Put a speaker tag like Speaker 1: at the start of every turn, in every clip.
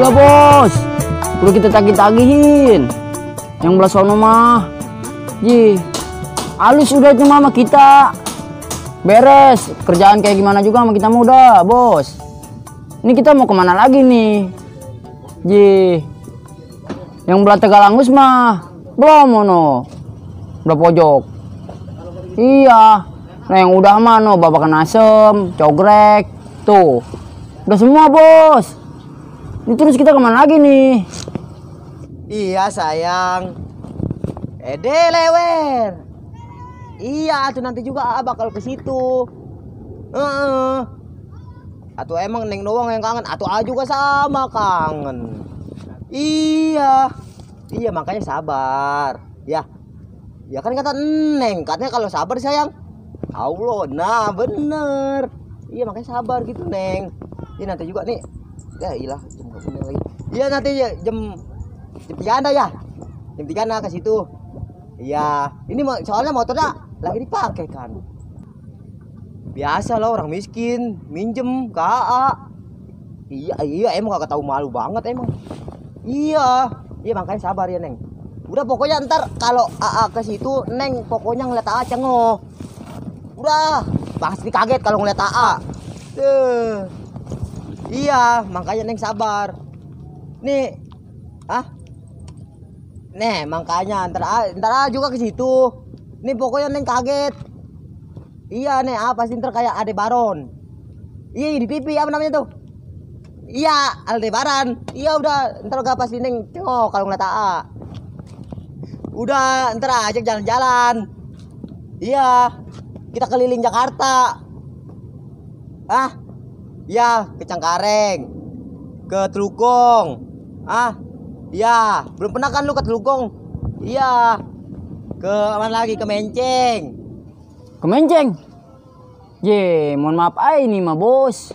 Speaker 1: Udah bos, udah kita tagih-tagihin. Yang belah sono mah, halus udah itu mama kita. Beres, kerjaan kayak gimana juga sama kita mah udah bos. Ini kita mau kemana lagi nih? Yang belah Tegalangus mah belum mono, belah pojok. Iya, nah yang udah mah no babakan asem, cogrek, tuh. Udah semua bos. Ini terus kita kemana lagi nih?
Speaker 2: Iya sayang. Lewer. Iya, tuh nanti juga bakal ke situ. Atau emang Neng doang yang kangen? Atau juga sama kangen. Iya makanya sabar. Ya kan kata Neng, katanya kalau sabar sayang. Allah, nah bener. Iya makanya sabar gitu Neng. Iya nanti juga nih. Ya iyalah jam berapa lagi? Iya nanti jam 3 ya. Jam 3 ke situ. Iya, ini soalnya motornya lagi dipakai kan. Biasa lah orang miskin minjem ke AA. Iya emang gak tahu malu banget emang. Iya makanya sabar ya Neng. Udah pokoknya ntar kalau AA ke situ Neng pokoknya ngeliat AA cengok. Udah pasti kaget kalau ngeliat AA. Iya makanya Neng sabar. Nih makanya ntar juga ke situ. Nih pokoknya Neng kaget. Iya nih pasti ntar kayak Adebaron. Iya di TV apa namanya tuh? Iya Aldebaran. Iya udah ntar gak pasti Neng cengok kalau ngeliat AA. Udah ntar ajak jalan-jalan. Iya kita keliling Jakarta. Ya ke Cengkareng, ke Telukong. Iya belum pernah kan lu ke Telukong? Iya ke mana lagi, ke Menceng.
Speaker 1: Ke Menceng? Mohon maaf ini mah bos.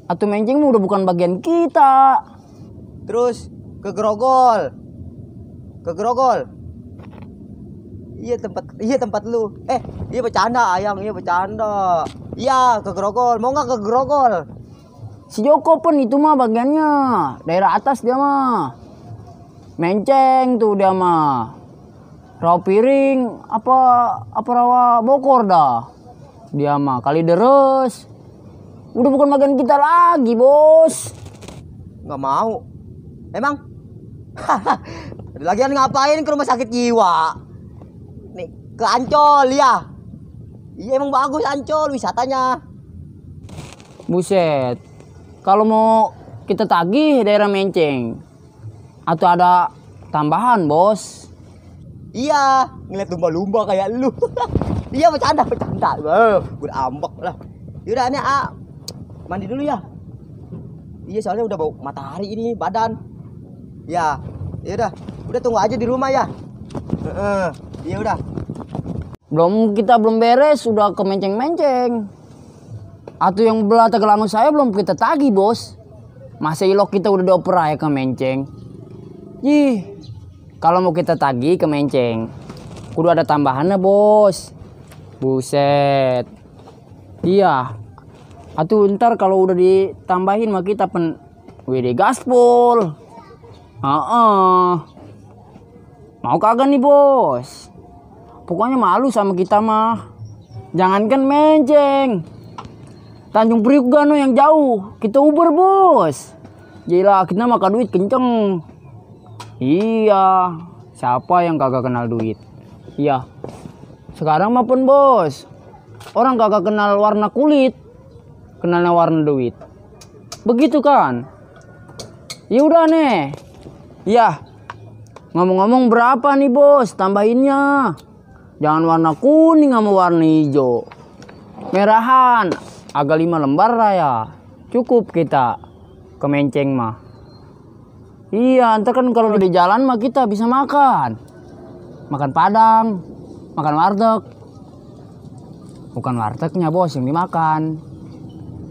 Speaker 1: Atau Menceng udah bukan bagian kita.
Speaker 2: Terus ke Grogol. Iya tempat lu. Iya bercanda ayang, iya bercanda. Iya ke Grogol, mau nggak ke Grogol?
Speaker 1: Si Joko pun itu mah bagiannya daerah atas dia mah. Menceng tuh dia mah. Rawa Piring apa rawa Bokor dah. Dia mah Kalideres. Udah bukan bagian kita lagi bos.
Speaker 2: Nggak mau. Emang? Lagian ngapain ke rumah sakit jiwa? Nih ke Ancol ya. Iya emang bagus Ancol wisatanya.
Speaker 1: Buset. Kalau mau kita tagih daerah Menceng atau ada tambahan bos?
Speaker 2: Iya ngeliat lumba-lumba kayak lu. Iya bercanda. Udah ambek lah. Yaudah nih mandi dulu ya. Iya soalnya udah bau matahari ini badan. Ya udah tunggu aja di rumah ya. Iya udah.
Speaker 1: Kita belum beres udah ke Menceng. Atau yang belah Tegalangus saya belum kita tagih bos. Masa ilok kita udah dioper ya ke Menceng. Kalau mau kita tagih ke Menceng kudu ada tambahannya bos. Buset. Iya. Atau ntar kalau udah ditambahin mah kita WD gaspol. Mau kagak nih bos? Pokoknya malu sama kita mah. Jangankan Menceng, Tanjung Priuk Gano yang jauh kita Uber bos. Gila kita makan duit kenceng. Iya, siapa yang kagak kenal duit? Iya. Sekarang mah pun bos, orang kagak kenal warna kulit, kenalnya warna duit. Begitu kan? Ya udah nih. Iya. Ngomong-ngomong berapa nih bos tambahinnya? Jangan warna kuning sama warna hijau. Merahan, agak 5 lembar lah ya. Cukup kita ke Menceng mah. Iya, ntar kan kalau di jalan mah kita bisa makan. Makan Padang, makan warteg. Bukan wartegnya bos yang dimakan.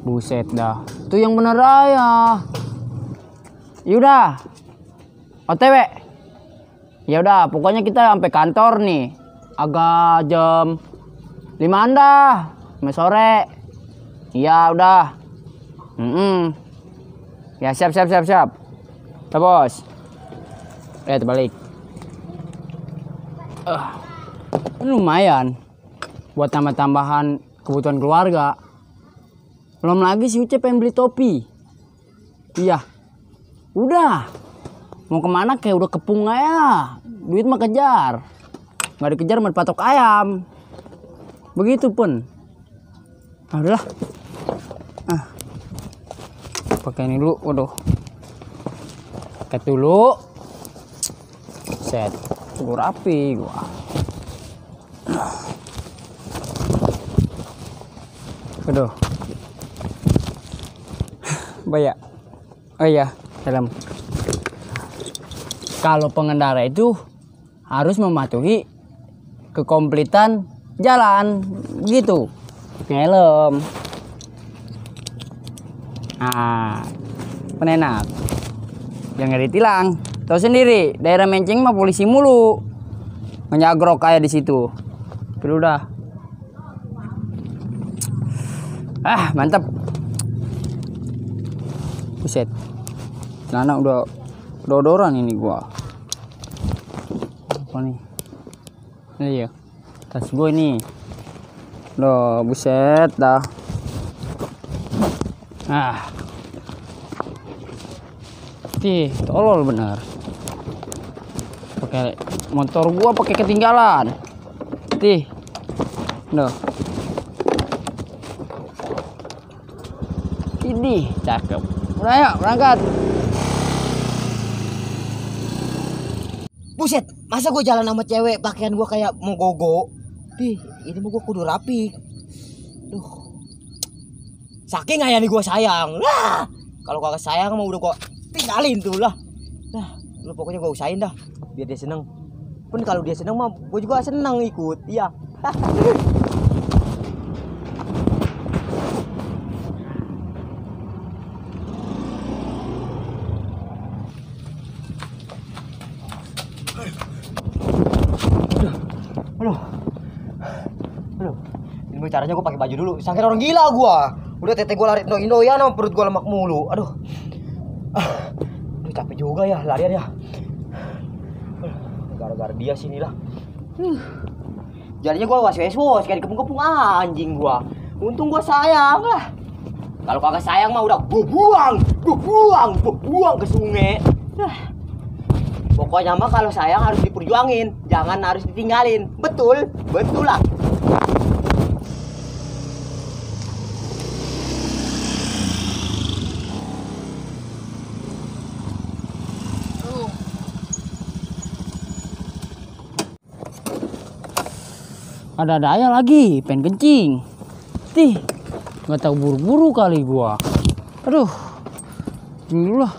Speaker 1: Buset dah. Tuh yang bener ya. Yaudah. OTW. Yaudah, pokoknya kita sampai kantor nih. Agak jam 5 dah. Sampai sore. Iya, udah. Ya siap. Ya bos. Balik. Lumayan buat tambah-tambahan kebutuhan keluarga. Belum lagi si Uce pengen beli topi. Iya. Udah. Mau kemana kayak udah kepung aja. Duit mah kejar. Nggak dikejar mah patok ayam. Begitu pun. Ah, udahlah. Pakai ini dulu. Waduh. Pakai dulu. Set. Tunggu rapi gua. Aduh. Banyak. Oh iya, dalam. Kalau pengendara itu harus mematuhi kekompletan jalan gitu. Helm. Nah, penenak. Jangan ditilang. Tahu sendiri, daerah Menceng mah polisi mulu. Menyagrok kayak di situ. Tapi udah. Mantap. Buset. Celana udah odoran ini gua. Apa nih? Iya. Tas gua ini. Udah, buset dah. Tolol bener. Pakai motor gua pakai ketinggalan. Noh. Ini cakep. Udah yuk berangkat.
Speaker 2: Buset, masa gue jalan sama cewek pakaian gue kayak mau gogo? Ini mau gue kudu rapi. Duh. Saking ayah nih gue sayang. Lah, kalau kagak sayang mah udah gue tinggalin tuh lah. Nah, lu pokoknya gue usahain dah biar dia seneng. Pun kalau dia seneng mah gue juga seneng ikut. Iya. Aduh. Ini caranya gue pakai baju dulu. Sakit orang gila gue. Udah tete gue lari Indo ya, perut gue lemak mulu. Aduh, capek juga ya larian ya. Gara-gara dia sini lah. Jadinya gue was-was kayak dikepung-kepung anjing gue. Untung gue sayang lah. Kalau kagak sayang mah udah gue buang ke sungai. Pokoknya mah kalau sayang harus diperjuangin, jangan harus ditinggalin. Betul lah.
Speaker 1: Ada daya lagi, pengen kencing. Nggak tahu buru-buru kali gua. Aduh, kencing dulu lah.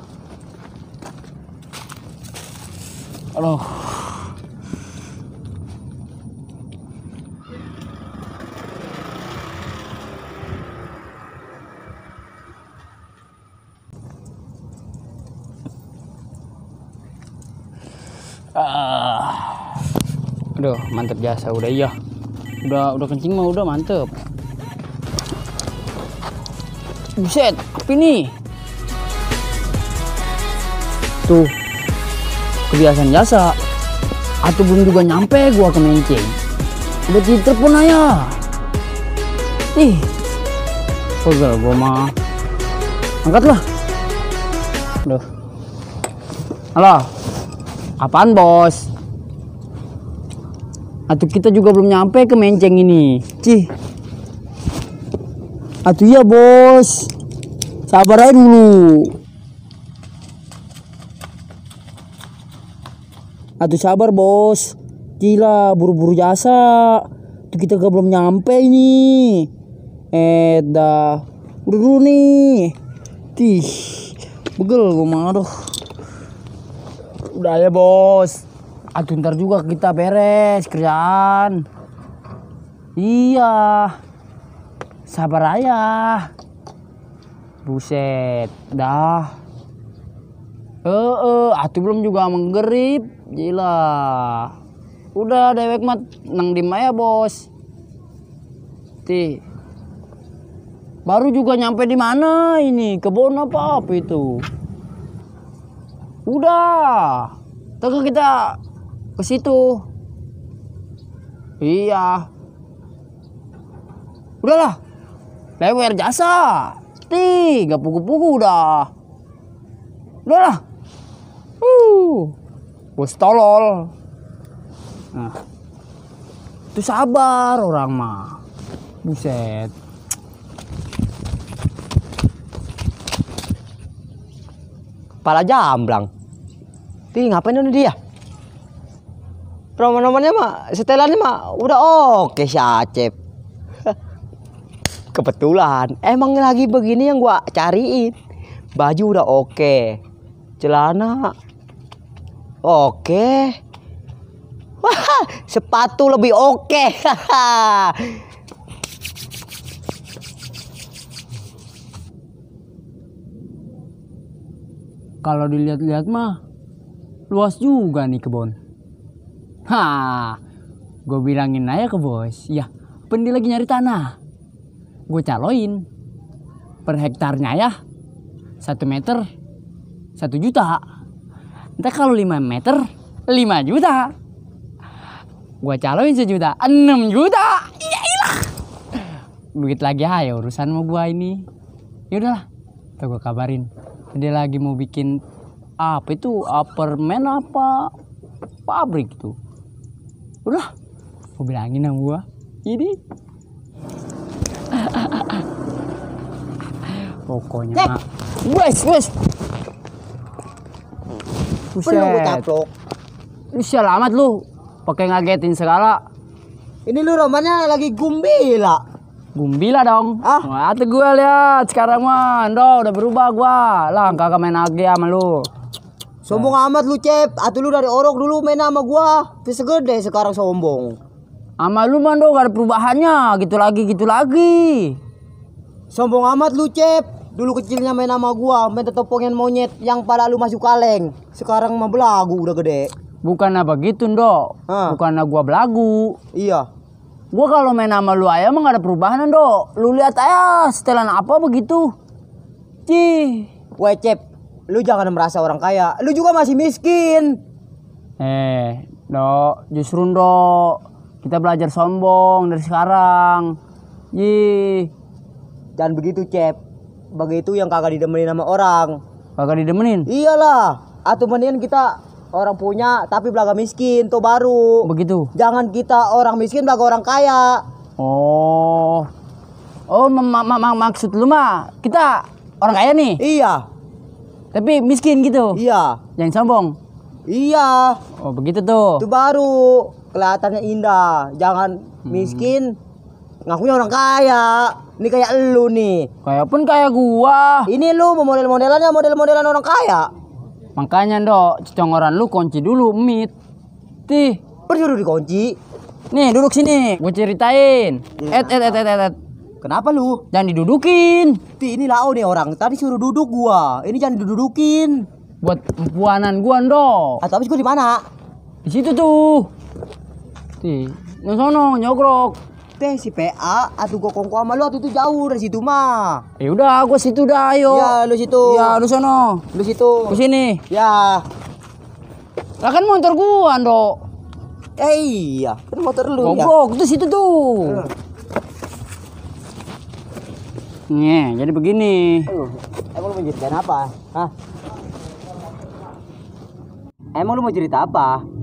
Speaker 1: Aduh. Aduh, mantep jasa udah iya. Udah kencing mah udah mantep. Buset, apa ini? Tuh, kebiasaan jasa. Atau belum juga nyampe gua ke Menceng. Udah ditelepon aja. Pegel gua mah. Angkat lah. Aduh. Halo. Apaan bos? Atau kita juga belum nyampe ke Menceng ini. Atuh iya bos. Sabar aja dulu. Atuh sabar bos. Gila buru-buru jasa. Tuh kita gak belum nyampe ini. Udah dulu nih. Begel gua mah aduh. Udah ya bos. Atuh ntar juga kita beres kerjaan. Iya. Sabar aja. Buset. Dah. Atuh belum juga menggerip. Gila. Udah dewek mat nang dim aja bos. Baru juga nyampe di mana ini? Kebun apa itu? Udah. Tengah kita ke situ. Iya. Udahlah. Lewer jasa. Gak pugu-pugu udah. Udahlah. Bos tolol. Nah. Itu sabar orang mah. Buset.
Speaker 2: Kepala jamblang. Ngapain ini dia? Roman-romannya mah, setelannya mah udah oke si Acep. Kebetulan, emang lagi begini yang gua cariin. Baju udah oke, celana oke, wah sepatu lebih oke.
Speaker 1: Kalau dilihat-lihat mah luas juga nih kebun. Gue bilangin aja ke bos, ya pendi lagi nyari tanah. Gue caloin per hektarnya ya 1 meter 1 juta. Entah kalau 5 meter 5 juta. Gue caloin 1 juta 6 juta. Iya ilah. Duit lagi aja urusan mau gue ini. Ya udahlah, tuh gue kabarin. Dia lagi mau bikin apa itu, apartemen apa pabrik itu. Udah, gue bilangin sama gue ini. Pokoknya mah wes buset. Lu selamat lu pakai ngagetin segala.
Speaker 2: Ini lu romannya lagi gumbila.
Speaker 1: Gumbila dong. Wah, tuh gue lihat sekarang mah udah berubah gua. Lah kagak main lagi sama lu.
Speaker 2: Sombong amat lu, Cep. Atuh lu dari orok dulu main sama gua. Terus segede sekarang sombong.
Speaker 1: Sama lu mah gak ada perubahannya, gitu lagi.
Speaker 2: Sombong amat lu, Cep. Dulu kecilnya main sama gua, main tetopongan monyet yang pala lu masuk kaleng. Sekarang mah belagu udah gede.
Speaker 1: Bukannya begitu, Ndok. Bukannya gua belagu.
Speaker 2: Iya.
Speaker 1: Gua kalau main sama lu aja emang gak ada perubahan, Ndok. Lu lihat aja setelan apa begitu.
Speaker 2: Weh, Cep, lu jangan merasa orang kaya. Lu juga masih miskin.
Speaker 1: Ndok, justru Ndok, kita belajar sombong dari sekarang.
Speaker 2: Jangan begitu, Cep. Begitu yang kagak didemenin sama orang.
Speaker 1: Kagak didemenin?
Speaker 2: Iyalah. Atau mendingan kita orang punya tapi belaga miskin tuh baru.
Speaker 1: Begitu.
Speaker 2: Jangan kita orang miskin belaga orang kaya.
Speaker 1: Maksud lu mah kita orang kaya nih.
Speaker 2: Iya.
Speaker 1: Tapi miskin gitu.
Speaker 2: Iya.
Speaker 1: Jangan sombong.
Speaker 2: Iya.
Speaker 1: Oh begitu tuh.
Speaker 2: Itu baru kelihatannya indah. Jangan miskin ngakunya orang kaya. Ini kayak lu nih.
Speaker 1: Kayak pun kayak gua.
Speaker 2: Ini lu model-modelannya model-modelan orang kaya.
Speaker 1: Makanya Ndok, cecongoran lu kunci dulu, mit.
Speaker 2: Disuruh dikunci.
Speaker 1: Nih, duduk sini, gue ceritain.
Speaker 2: Kenapa lu?
Speaker 1: Jangan didudukin.
Speaker 2: Ini lau nih orang, tadi suruh duduk gua. Ini jangan didudukin.
Speaker 1: Buat empuanan gua, Ndok.
Speaker 2: Atau habis gua di mana?
Speaker 1: Di situ tuh. Sono nyogrok.
Speaker 2: Si PA atau gua kongko sama lu atau itu jauh dari situ mah.
Speaker 1: Ya udah, gua situ dah, ayo.
Speaker 2: Ya, lu situ.
Speaker 1: Ya, lu sono.
Speaker 2: Lu situ.
Speaker 1: Ke sini.
Speaker 2: Ya.
Speaker 1: Lah kan motor gua, Ndok.
Speaker 2: Iya, kan motor lu.
Speaker 1: Goblok, itu situ tuh. Nih, jadi begini.
Speaker 2: Emang lu mau cerita apa? Hah? Emang lu mau cerita apa?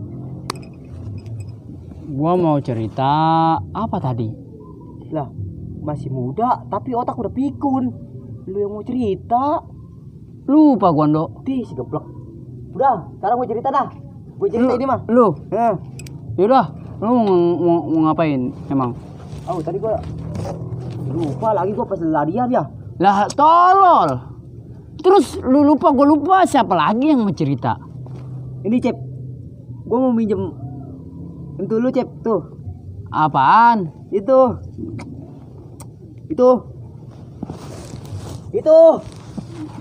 Speaker 1: Gua mau cerita apa tadi?
Speaker 2: Lah, masih muda tapi otak udah pikun. Lu yang mau cerita?
Speaker 1: Lupa gua, Ndok.
Speaker 2: Si geblek. Udah, sekarang gue cerita dah. Gue cerita ini mah.
Speaker 1: Lu? Yaudah, lu mau ngapain emang?
Speaker 2: Tadi gua lupa lagi gua pas larian ya.
Speaker 1: Lah tolol. Terus lu lupa, gua lupa siapa lagi yang mau cerita?
Speaker 2: Ini, Cep. Gua mau minjem itu lu, Cep, tuh.
Speaker 1: Apaan?
Speaker 2: Itu.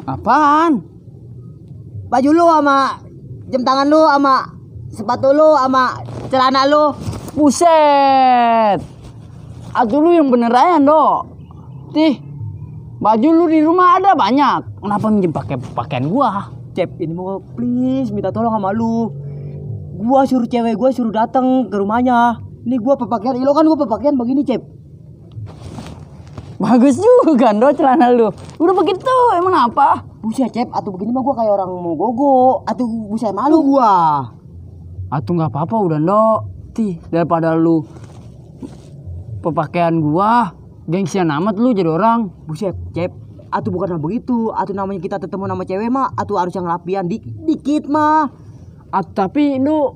Speaker 1: Apaan?
Speaker 2: Baju lu sama jam tangan lu sama sepatu lu sama celana lu.
Speaker 1: Buset. Atuh lu yang bener aja, Ndok. Baju lu di rumah ada banyak. Kenapa minjem pakaian gua?
Speaker 2: Cep, ini mau please minta tolong sama lu. Gua suruh cewek gua suruh datang ke rumahnya. Ini gua pemakaian, lo kan gua pemakaian begini, Cep.
Speaker 1: Bagus juga Ndo celana lu. Udah begitu emang apa?
Speaker 2: Buset, Cep, atau begini mah gua kayak orang mau gogo. Atau buset malu gua.
Speaker 1: Atuh nggak apa-apa udah Ndo. Tih, daripada lu pemakaian gua, gengsian amat lu jadi orang.
Speaker 2: Buset, Cep. Atau bukan begitu. Atau namanya kita ketemu nama cewek mah, atau harus yang lapian dikit mah.
Speaker 1: Tapi lu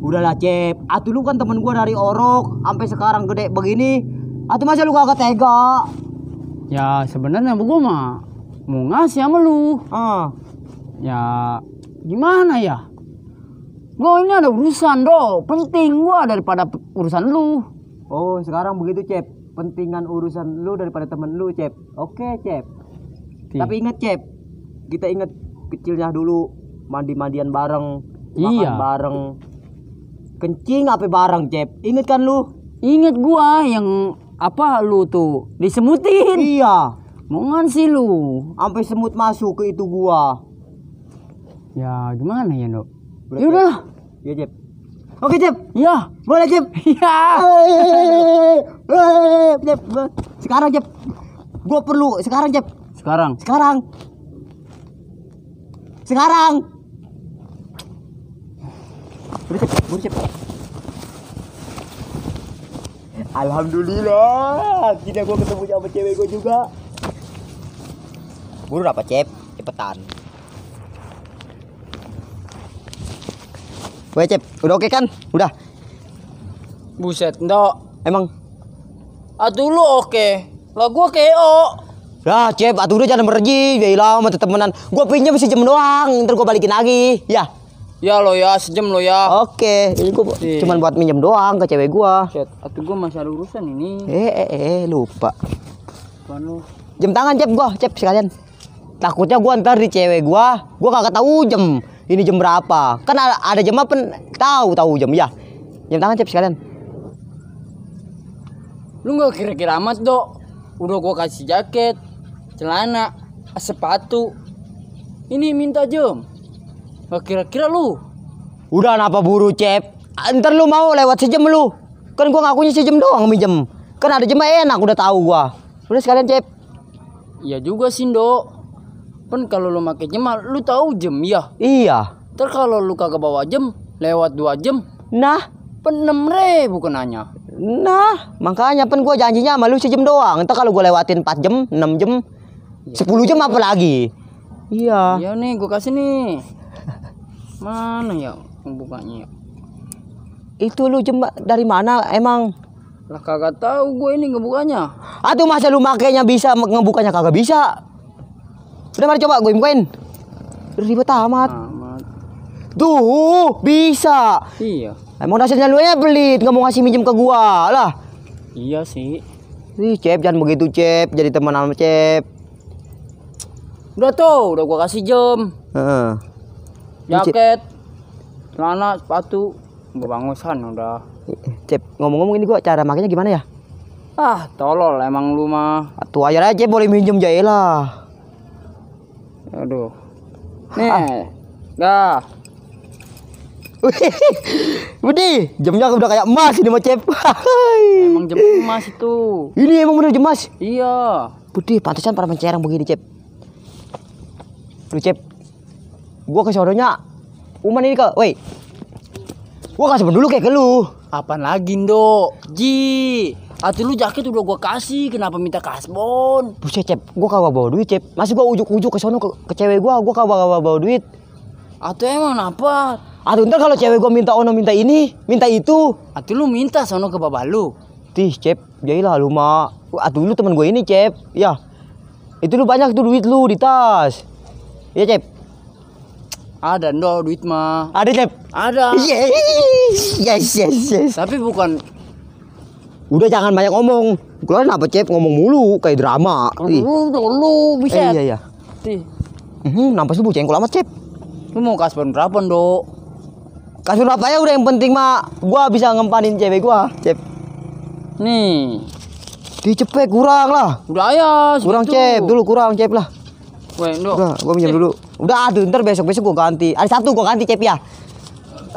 Speaker 2: Udahlah, Cep. Atau lu kan temen gua dari orok sampai sekarang gede begini. Atau masa lu kagak tega?
Speaker 1: ya sebenarnya gua mah mau ngasih sama lu. Ya gimana ya? Gua ini ada urusan Do, penting gua daripada urusan lu.
Speaker 2: Oh, sekarang begitu, Cep. Pentingan urusan lu daripada temen lu, Cep. Oke, Cep. Tapi inget, Cep. Kita inget kecilnya dulu, mandi-mandian bareng, makan
Speaker 1: Iya.
Speaker 2: bareng. Kencing apa bareng, Cep? Inget kan lu?
Speaker 1: Ingat gua yang apa lu tuh disemutin.
Speaker 2: Iya.
Speaker 1: Mau ngasih lu.
Speaker 2: Sampai semut masuk ke itu gua.
Speaker 1: Ya gimana ya Dok?
Speaker 2: Boleh,
Speaker 1: Ya udah.
Speaker 2: Iya, Cep. Oke, Cep.
Speaker 1: Ya.
Speaker 2: Boleh, Cep.
Speaker 1: Ya.
Speaker 2: Cep. Sekarang, Cep. Gua perlu sekarang, Cep.
Speaker 1: Sekarang.
Speaker 2: Sekarang. Boleh, Cep. Alhamdulillah, akhirnya gua ketemu sama cewek gua juga. Buru apa, Cep? Cepetan. Weh, Cep, udah oke kan? Udah.
Speaker 1: Buset Dok.
Speaker 2: Emang?
Speaker 1: Atuh lu oke. Lah gua KO.
Speaker 2: Dah, Cep, atuh udah jangan merji. Ya ilah, sama temenan. Gua pinjam sejam doang, ntar gua balikin lagi. Ya.
Speaker 1: Ya lo ya, sejam lo ya.
Speaker 2: Oke, ini gua cuman buat minjem doang ke cewek gua.
Speaker 1: Buset, atuh gua masih ada urusan ini.
Speaker 2: Lupa.
Speaker 1: Apaan lu?
Speaker 2: Jam tangan, Cep, gua, Cep sekalian. Takutnya gua ntar di cewek gua kagak tahu jam. Ini jam berapa? Kan ada jam apa? Tahu jam ya. Jam tangan, Cep sekalian.
Speaker 1: Lu nggak kira-kira amat Dok. Udah gua kasih jaket, celana, sepatu. Ini minta jam. Nggak kira-kira lu.
Speaker 2: Udah kenapa buru, Cep? Ntar lu mau lewat sejam lu. Kan gua ngakunya sejam doang minjem. Kan ada jam enak udah tahu gua. Udah sekalian, Cep.
Speaker 1: Iya juga sih Dok. Kan kalau lu pakai jam, lu tahu jam ya.
Speaker 2: Iya.
Speaker 1: Ntar kalau lu kagak bawa jam, lewat 2 jam,
Speaker 2: Nah,
Speaker 1: 6.000 kenanya.
Speaker 2: makanya pen gua janjinya sama lu sejam doang. Entar kalau gua lewatin 4 jam, 6 jam, 10 jam apa lagi? Iya.
Speaker 1: Iya nih, gua kasih nih. Mana ya bukanya ya?
Speaker 2: Itu lu jam dari mana emang?
Speaker 1: Lah kagak tahu gue ini ngebukanya.
Speaker 2: Aduh, masa lu makainya bisa ngebukanya kagak bisa? Udah mari coba gue bukain. Ribet amat. Tuh, bisa.
Speaker 1: Iya.
Speaker 2: Emang dasarnya lu ya pelit, nggak mau ngasih minjem ke gua lah.
Speaker 1: Iya sih.
Speaker 2: Ih, Cep, jangan begitu, Cep. Jadi teman sama Cep.
Speaker 1: Udah tuh, udah gua kasih jam,
Speaker 2: Heeh.
Speaker 1: jaket, celana, sepatu, bangusan udah.
Speaker 2: Cep, ngomong-ngomong ini gua cara makainya gimana ya?
Speaker 1: Ah, tolol emang lu mah.
Speaker 2: Tuh aja Cep, boleh minjem jailah.
Speaker 1: Aduh. Nih. Dah.
Speaker 2: Budi, jamnya udah kayak emas ini mah, Cep.
Speaker 1: Emang jam emas itu.
Speaker 2: Ini emang bener jam emas.
Speaker 1: Iya.
Speaker 2: Budi, pantesan para mencerang begini, Cep. Lu, Cep. Gua ke sononya. Uman ini ke, woi. Gua kasih dulu kayak ke lu.
Speaker 1: Apaan lagi, Ndok? Ji. Atuh lu jaket udah gua kasih, kenapa minta kasbon?
Speaker 2: Buset, Cep. Gua kagak bawa duit, Cep. Masih gua ujuk-ujuk ke sono ke cewek gua kagak bawa duit.
Speaker 1: Atuh emang apa?
Speaker 2: Aduh, ntar kalau cewek gua minta ono, minta ini, minta itu.
Speaker 1: Atuh lu minta sono ke babah lu.
Speaker 2: Tih, Cep. Jailah lu mah. Aduh, lu temen gua ini, Cep. Ya. Itu lu banyak tuh duit lu di tas. Iya, Cep.
Speaker 1: Ada Ndok duit mah.
Speaker 2: Ada, Cep.
Speaker 1: Ada.
Speaker 2: Yes.
Speaker 1: Tapi bukan.
Speaker 2: Udah jangan banyak ngomong. Gua kenapa, Cep, ngomong mulu kayak drama.
Speaker 1: Lu bisa.
Speaker 2: Iya.
Speaker 1: Tih.
Speaker 2: Nampas lu cengkol amat, Cep.
Speaker 1: Lu mau kasbon berapa, Ndok?
Speaker 2: Kasur apa ya udah, yang penting mah gua bisa ngempanin cewek gua, Cep.
Speaker 1: Nih.
Speaker 2: Dicepet kurang lah.
Speaker 1: Udah ya.
Speaker 2: Kurang,
Speaker 1: segitu.
Speaker 2: Cep. Dulu kurang, Cep lah.
Speaker 1: Weh, Ndok.
Speaker 2: Udah, gua pinjam dulu. Udah tuh, ntar besok-besok gua ganti. Ada satu gua ganti Cep ya.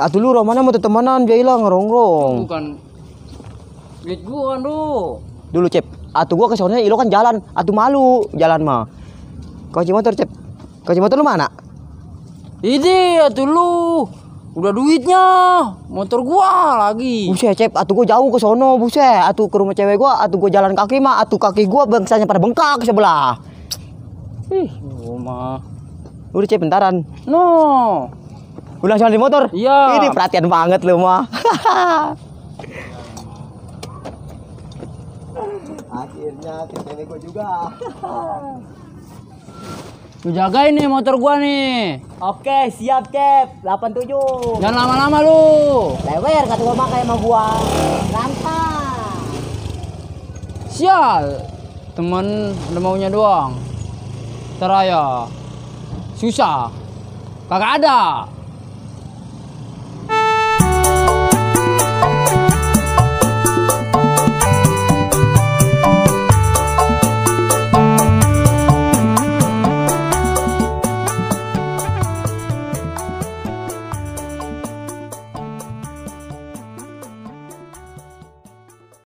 Speaker 2: Atuh lu Romana mau temenan dia hilang ngerongrong.
Speaker 1: Bukan. Duit gua, Ndok.
Speaker 2: Dulu Cep. Atuh gua ke sono ilo kan jalan. Atuh malu jalan mah. Kunci motor Cep. Kunci motor lu mana?
Speaker 1: Ini atuh lu. Udah duitnya. Motor gua lagi.
Speaker 2: Buset Cep, atuh gua jauh ke sono, buset. Atuh ke rumah cewek gua, atuh gua jalan kaki mah, atuh kaki gua bangsanya pada bengkak sebelah. Ih,
Speaker 1: Rumah.
Speaker 2: udah Cep bentaran.
Speaker 1: No.
Speaker 2: Udah jalan di motor?
Speaker 1: Iya.
Speaker 2: Ini perhatian banget lu mah. Akhirnya ke cewek gua juga.
Speaker 1: Lu jagain nih motor gua nih.
Speaker 2: Oke, siap Cep. 87.
Speaker 1: Jangan lama-lama lu.
Speaker 2: Lewer kata gua makai sama gua. Rantang.
Speaker 1: Sial. Temen udah maunya doang. Teraya. Susah. Kagak ada.